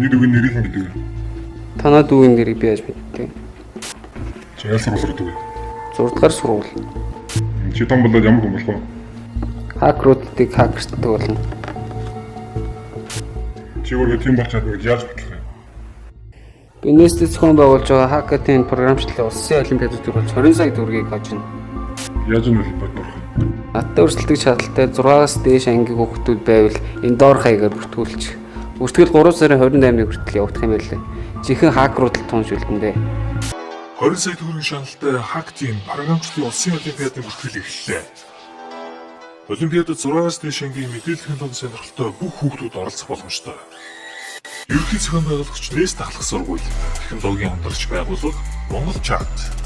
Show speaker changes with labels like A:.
A: Миний дүүгийн нэрийг хэн гэдэг вэ?
B: Танай дүүгийн нэрийг би яаж мэддэг?
A: Чи ял сургууль руу дүү.
B: 6 дугаар сургууль.
A: Чи том болоод ямар хүн болох вэ?
B: Хакеруудыг хакерчдаг болно.
A: Чи өөрөө тийм болж чадна гэж яаж батлах юм?
B: Би нийслэл зохион байгуулж байгаа хакатын програмчлалын улсын олимпиадад оролцож 20 сая төгрөгийг хожино.
A: Яаж энэ олимпиадад орох юм?
B: Надтай өрсөлдөх чадaltaй 6-аас дээш ангийн хүүхдүүд байвал энэ доор хаягаар бүртгүүлчих. Бүртгэл 3 сарын 28-ны хүртэл явагдах юм байлээ. Жинхэнэ хакерууд л тунш үлдэн дээ.
C: 20 сая төгрөгийн шаналтай Hack Team програмчлалын улсын олимпиадын бүртгэл эхэллээ. Олимпиадад 6-аас дээш ангийн мэдээлэл технологийн сонирхолтой бүх хүүхдүүд оролцох боломжтой. Ерөнхий зохион байгуулагч Нэс тахлах сургууль, технологийн хамтрагч байгууллага Монгол Чарт.